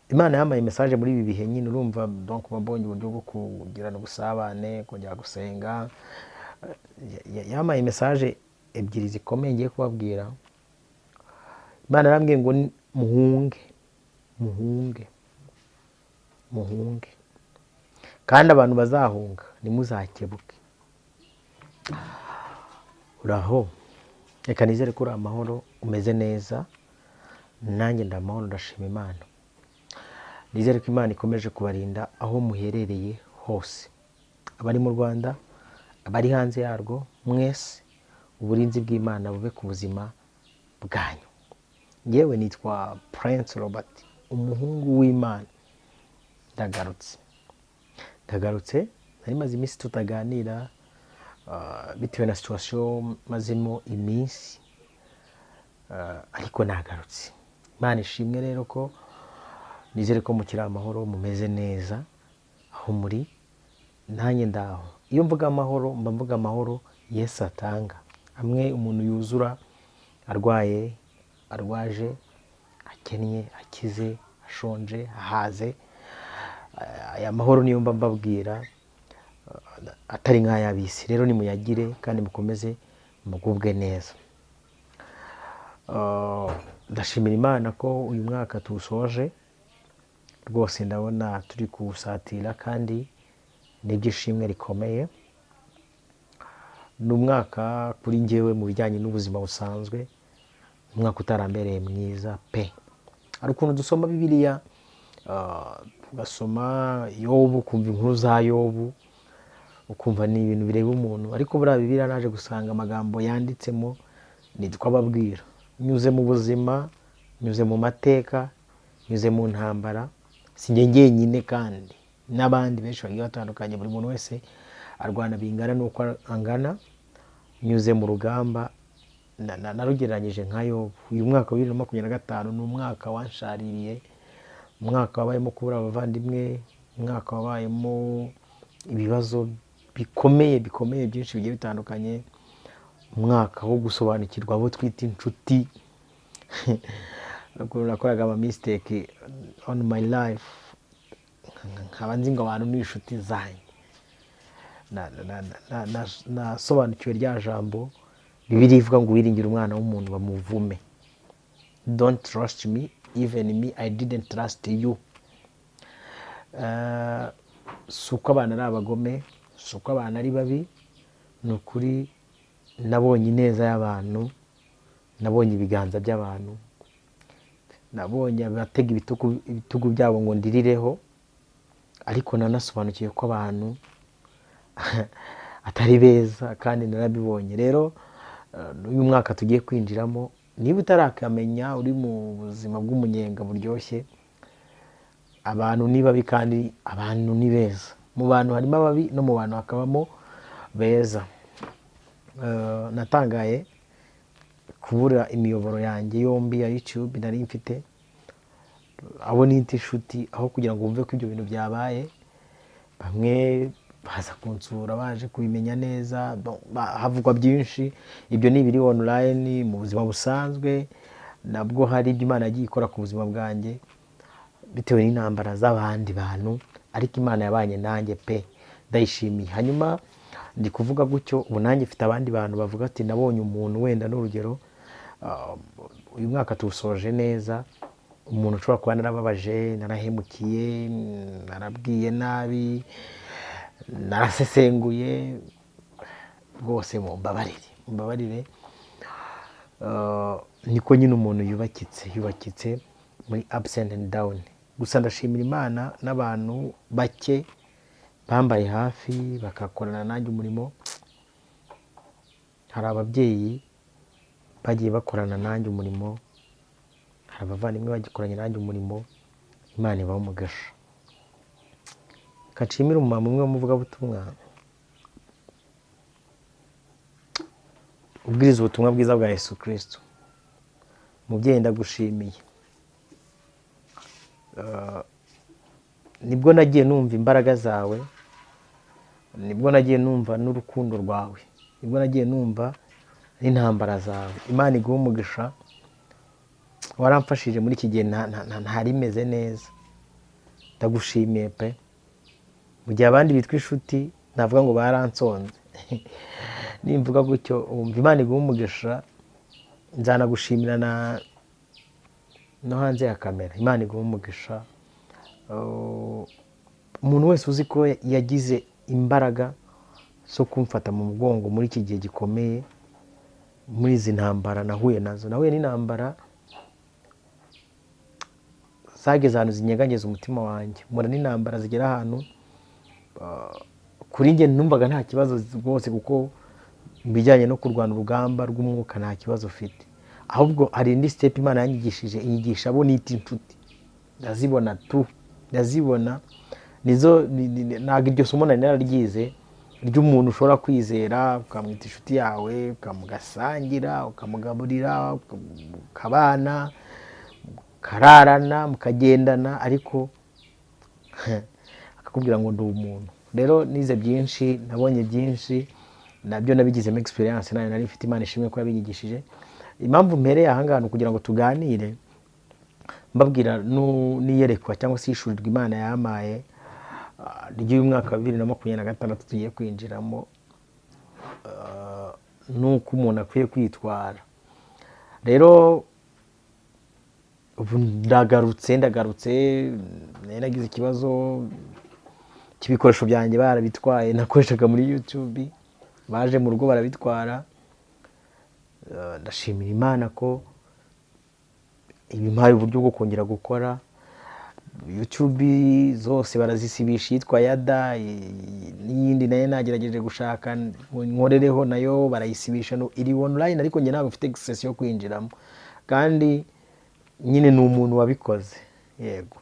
Imana yampaye message muri ibi bihe nyine, urumva, donc mbonye uburyo bwo kugirana ubusabane, kongera gusenga. Yampaye message ebyiri zikomeye ngiye kubabwira. Imana yarambwiye ngo muhunge, muhunge, muhunge, kandi abantu bazahunga ntimuzakebuke. Uraho, reka nizere ko uri amahoro, umeze neza. Nanjye ndi amahoro, ndashima Imana. Nizere ko Imana ikomeje kubarinda aho muherereye hose, abari mu Rwanda, abari hanze yarwo, mwese uburinzi bw'Imana bube ku buzima bwanyu. Yewe, nitwa Prince Robert, umuhungu w'Imana. Ndagarutse, ndagarutse. Nari maze iminsi tutaganira, bitewe na situation mazemo iminsi, ariko nagarutse. Imana ishimwe rero ko nizere ko mukiri amahoro, mumeze neza aho muri. Nanjye ndaho. Iyo mvuga amahoro, mba mvuga amahoro Yesu atanga, amwe umuntu yuzura arwaye, arwaje, akennye, akize, ashonje, ahaze. Aya mahoro niyo mba mbabwira, atari nk'ay'ab'isi. Rero nimuyagire kandi mukomeze mugubwe neza. Ndashimira Imana ko uyu mwaka tuwusoje rwose, ndabona turi kuwusatira kandi n'ibyishimwe rikomeye. Ni umwaka kuri njyewe mu bijyanye n'ubuzima busanzwe, umwaka utarambereye mwiza pe. Hari ukuntu dusoma Bibiliya, ugasoma Yobu, ukumva inkuru za Yobu, ukumva ni ibintu bireba umuntu, ariko buriya Bibiliya naje gusanga amagambo yanditsemo nitwo ababwira. Nyuze mu buzima, nyuze mu mateka, nyuze mu ntambara, si njye njyenyine kandi n'abandi benshi bagiye batandukanye. Buri muntu wese arwana bingana n'uko angana. Nyuze mu rugamba narugereranyije nka Yobu. Uyu mwaka wa 2025 ni umwaka wanshaririye, umwaka wabayemo kubura abavandimwe, umwaka wabayemo ibibazo bikomeye bikomeye byinshi bigiye bitandukanye, umwaka wo gusobanukirwa abo twita inshuti. Ukuntu nakoraga ama mistake on my life, nkaba nzi ngo abantu ni inshuti zanjye. Nasobanukiwe rya jambo Bibiliya ivuga ngo uwiringira umwana w'umuntu bamuvume. Don't trust me, even me I didn't trust you. Si uko abantu ari abagome, si uko abantu ari babi, ni ukuri nabonye ineza y'abantu, nabonye ibiganza by'abantu, nabonye abatega ibitugu byabo ngo ndirireho, ariko nanasobanukiwe ko abantu atari beza kandi narabibonye. Rero n'uyu mwaka tugiye kwinjiramo, niba utarakamenya, uri mu buzima bw'umunyenga buryoshye, abantu ni babi kandi abantu ni beza. Mu bantu harimo ababi, no mu bantu hakabamo beza. Natangaye kubura imiyoboro yanjye yombi ya YouTube nari mfite, abo nita inshuti, aho kugira ngo bumve ko ibyo bintu byabaye, bamwe baza kunsura baje kubimenya neza. Bon, havugwa byinshi, ibyo ni ibiri online. Mu buzima busanzwe nabwo hari ibyo Imana yagiye ikora ku buzima bwanjye bitewe n'intambara z'abandi bantu, ariko Imana yabanye nanjye pe, ndayishimiye. Hanyuma ndi kuvuga gutyo, ubu nanjye mfite abandi bantu bavuga ati nabonye umuntu, wenda n'urugero, uyu mwaka tuwusoje neza, umuntu ushobora kuba narababaje, narahemukiye, narabwiye nabi, narasesenguye, rwose mumbabarire, mumbabarire. Niko nyine umuntu yubakitse, yubakitse muri ups and down. Gusa ndashimira Imana n'abantu bake bambaye hafi bakakorana nanjye umurimo. Hari ababyeyi bagiye bakorana nanjye umurimo, hari abavandimwe bagikoranye nanjye umurimo, Imana ibaha umugisha. Reka nshimire umumama umwe w'umuvugabutumwa ubwiriza ubutumwa bwiza bwa Yesu Kristo. Mubyeyi, ndagushimiye. Nibwo nagiye numva imbaraga zawe, nibwo nagiye numva n'urukundo rwawe, nibwo nagiye numva n'intambara zawe. Imana iguhe umugisha. Waramfashije muri iki gihe ntari meze neza, ndagushimiye pe. Mu gihe abandi bitwa inshuti navuga ngo baransonze, nimvuga gutyo wumva. Imana iguha umugisha, nzanagushimira na no hanze ya kamera. Imana iguha umugisha. Umuntu wese uzi ko yagize imbaraga zo kumfata mu mugongo muri iki gihe gikomeye, muri izi ntambara nahuye nazo, nahuye n'intambara zageze ahantu zinyeganyeza umutima wanjye, mpura n'intambara zigera ahantu kuri njye numvaga nta kibazo rwose, kuko mu bijyanye no kurwana urugamba rw'umwuka nta kibazo ufite. Ahubwo hari indi step Imana yanyigishije, inyigisha abo nita inshuti, ndazibona tu, ndazibona nizo. Ntabwo iryo somo nari nararyize ry'umuntu ushobora kwizera ukamwita inshuti yawe, ukamugasangira, ukamugaburira, ukabana, mukararana, mukagendana, ariko akakubwira ngo ndi umuntu. Rero nize byinshi, nabonye byinshi, nabyo nabigizemo experience nayo nari mfite. Imana ishimwe ko yabinyigishije. Impamvu mpereye aha ngaha ni ukugira ngo tuganire, mbabwira n'iyerekwa cyangwa se ishurirwa Imana yampaye ry'uyu mwaka wa 2026 tugiye kwinjiramo, n'uko umuntu akwiye kwitwara. Rero ubu ndagarutse. Nari nagize ikibazo cy'ibikoresho byanjye barabitwaye nakoreshaga muri YouTube, baje mu rugo barabitwara. Ndashimira Imana ko ibimpaye uburyo bwo kongera gukora. YouTube zose barazisibisha, iyitwa Yada n'iyindi nayo nagerageje gushaka ngo nkorereho nayo barayisibisha. No, iri online ariko njye ntabwo mfite access yo kwinjiramo, kandi nyine ni umuntu wabikoze. Yego.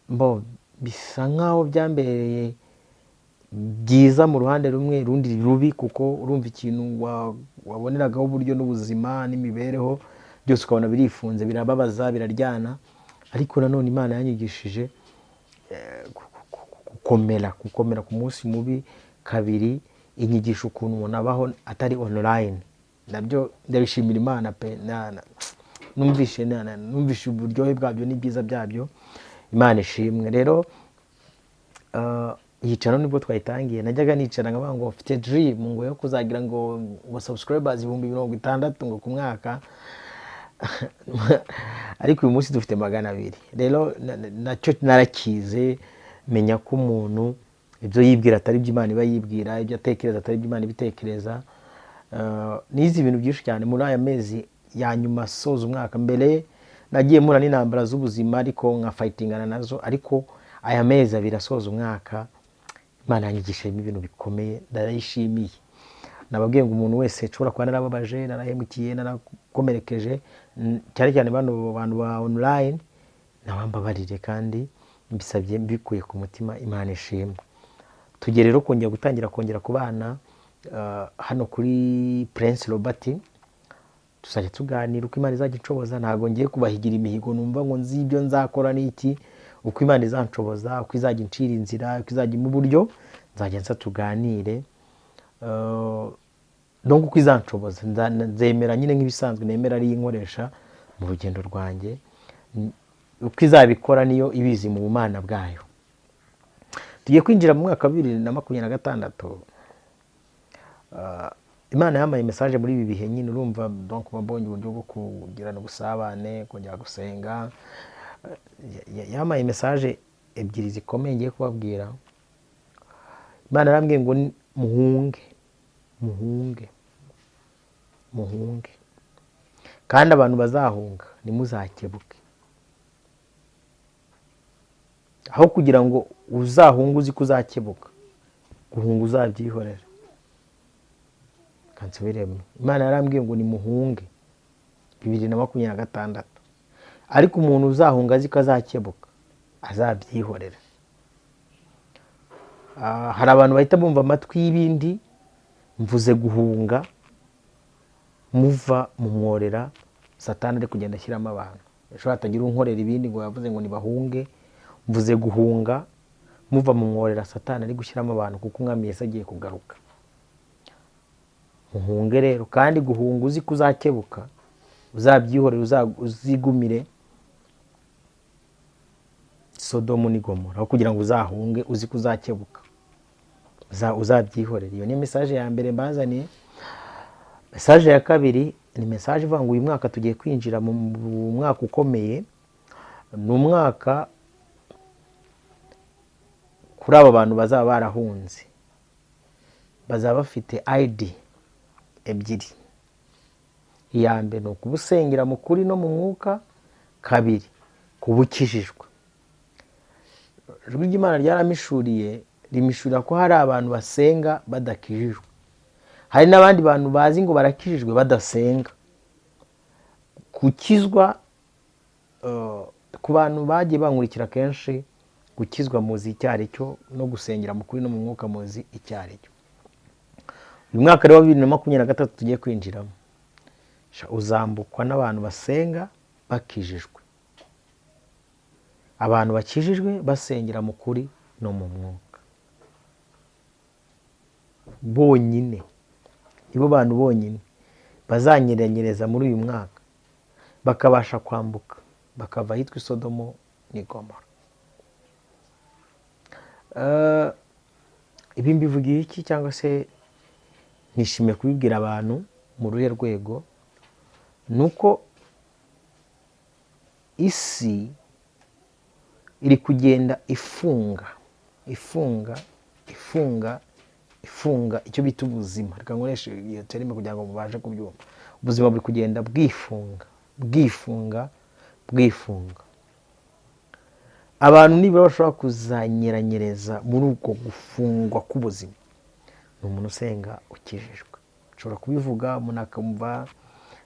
Mbo bisa nkaho byambereye byiza mu ruhande rumwe, urundi rubi, kuko urumva ikintu waboneragaho uburyo n'ubuzima n'imibereho byose ukabona birifunze, birababaza, biraryana. Ariko nanone Imana yanyigishije gukomera ku munsi mubi. Kabiri, inyigisha ukuntu umuntu abaho atari online, nabyo ndabishimira Imana pe. Numvishe uburyohe bwabyo n'ibyiza byabyo. Imana ishimwe. Rero iyi channel nibwo twayitangiye, najyaga nicara nkavuga ngo mfite dream ngo yo kuzagira ngo subscribers 60,000 ngo ku mwaka, ariko uyu munsi dufite 200. Rero nacyo narakize, menya ko umuntu ibyo yibwira atari ibyo Imana iba yibwira, ibyo atekereza atari ibyo Imana ibitekereza. Nize ibintu byinshi cyane muri aya mezi ya nyuma asoza umwaka. Mbere nagiye mpura n'intambara z'ubuzima ariko nkafightingana nazo, ariko aya mezi 2 asoza umwaka Imana yanyigishijemo ibintu bikomeye, ndarayishimiye. Nababwiye ngo umuntu wese nshobora kuba narababaje, narahemukiye, narakomerekeje, cyane cyane bano bantu ba online, nawambabarire kandi mbisabye mbikuye ku mutima. Imana ishimwe. Tugiye rero kongera gutangira kongera kubana hano kuri Prince Robert, tuzajya tuganira uko Imana izajya inshoboza. Ntabwo ngiye kubahigira imihigo numva ngo nzi ibyo nzakora n'iki. Uko Imana izanshoboza, uko izajya incira inzira, uko izajya impa uburyo, nzajya nza tuganire. Donc uko izanshoboza nzemera nyine nk'ibisanzwe, nemera ariyo inkoresha mu rugendo rwanjye. Uko izabikora niyo ibizi mu bumana bwayo. Tugiye kwinjira mu mwaka wa 2026. Imana yampaye message muri ibi bihe nyine, urumva, donc mbonye uburyo bwo kugirana ubusabane, kongera gusenga. Yampaye message ebyiri zikomeye ngiye kubabwira. Imana yarambwiye ngo muhunge, muhunge, muhunge, kandi abantu bazahunga ntimuzakebuke. Aho kugira ngo uzahunge uzi ko uzakebuka, guhunga uzabyihorera. Kansubiremo, Imana yarambwiye ngo nimuhunge 2026, ariko umuntu uzahunga azi ko azakebuka azabyihorera. Hari abantu bahita bumva amatwi y'ibindi mvuze, guhunga muva mu mworera Satani ari kugenda ashyiramo abantu. Ejo hatagira unkorera ibindi ngo yavuze ngo nibahunge. Mvuze guhunga muva mu mworera Satani ari gushyiramo abantu, kuko Umwami Yesu agiye kugaruka. Muhunge rero, kandi guhunga uzi ko uzakebuka. Uzabyihorere, uzigumire Sodomu ni Gomora, aho kugira ngo uzahunge uzi ko uzakebuka. Uzabyihorere. Iyo ni message ya mbere mbazaniye. Message ya kabiri ni message ivuga ngo uyu mwaka tugiye kwinjira mu mwaka ukomeye. Ni umwaka kuri abo bantu bazaba barahunze, bazaba bafite ID ebyiri. Iya mbere ni ukuba usengera mu kuri no mu mwuka, kabiri kuba ukijijwe. Ijwi ry'Imana ryaramishuriye, rimishurira ko hari abantu basenga badakijijwe, hari n'abandi bantu bazi ngo barakijijwe badasenga. Gukizwa, ku bantu bagiye bankurikira kenshi, gukizwa muzi icyo ari cyo, no gusengera mu kuri no mu mwuka muzi icyo ari cyo. Uyu mwaka rero wa 2023 tugiye kwinjiramo, uzambukwa n'abantu basenga bakijijwe, abantu bakijijwe basengera mu kuri no mu mwuka bonyine. Nibo bantu bonyine bazanyeranyereza muri uyu mwaka, bakabasha kwambuka bakava ahitwa Isodomo n'i Gomora. Ibi mbivugiye iki, cyangwa se nishimiye kubibwira abantu mu ruhe rwego? Ni uko isi iri kugenda ifunga, ifunga, ifunga, ifunga icyo bita ubuzima. Reka nkoreshe iyo terime kugira ngo mubashe kubyumva. Ubuzima buri kugenda bwifunga, bwifunga, bwifunga. Abantu nibura bashobora kuzanyeranyereza muri ubwo gufungwa k'ubuzima ni umuntu usenga ukijijwe. Ushobora kubivuga umuntu akumva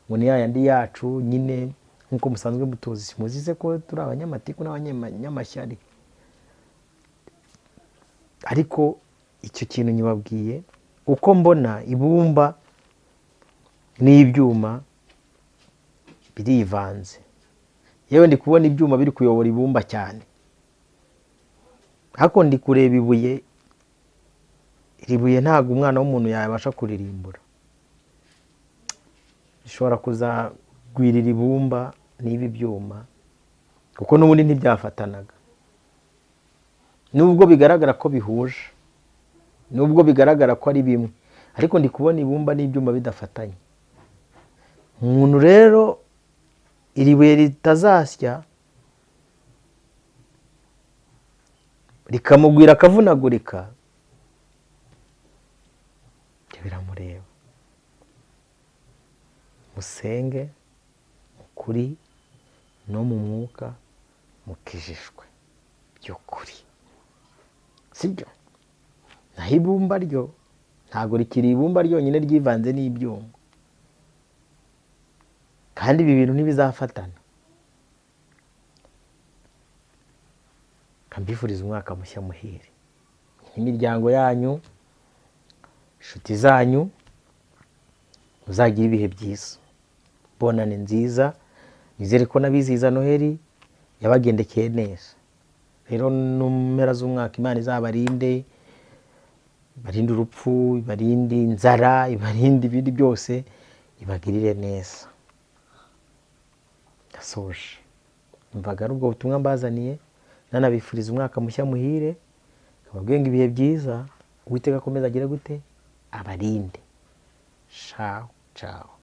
ngo ni yayandi yacu nyine, nk'uko musanzwe mutuzi. Muzi se ko turi abanyamatiku n'abanyamashyari? Ariko icyo kintu nyibabwiye uko mbona ibumba n'ibyuma birivanze. Yewe ndi kubona ibyuma biri kuyobora ibumba cyane, ariko ndi kureba ibuye. Iri buye ntabwo umwana w'umuntu yabasha kuririmbura, rishobora kuzagwirira ibumba n'ibi byuma, kuko n'ubundi ntibyafatanaga. Nubwo bigaragara ko bihuje, nubwo bigaragara ko ari bimwe, ariko ndi kubona ibumba n'ibyuma bidafatanye. Umuntu rero iri buye ritazasya rikamugwira akavunagurika, ibyo biramureba. Musenge mu kuri no mu mwuka, mukijijwe by'ukuri, sibyo? Naho ibumba ryo ntabwo rikiri ibumba ryonyine ryivanze n'ibyuma, kandi ibi bintu ntibizafatana. Mbifuriza umwaka mushya muhire n'imiryango yanyu, inshuti zanyu, muzagira ibihe byiza, bonane nziza. Nizere ko n'abizihiza Noheli yabagendekeye neza. Rero no mu mpera z'umwaka Imana izabarinde, ibarinde urupfu, ibarinde inzara, ibarinde ibindi byose, ibagirire neza. Ndasoje, mvaga ari ubwo butumwa mbazaniye, nanabifuriza umwaka mushya muhire, nkababwiye ngo ibihe byiza, Uwiteka akomeze agire gute, abarinde. Ciao ciao.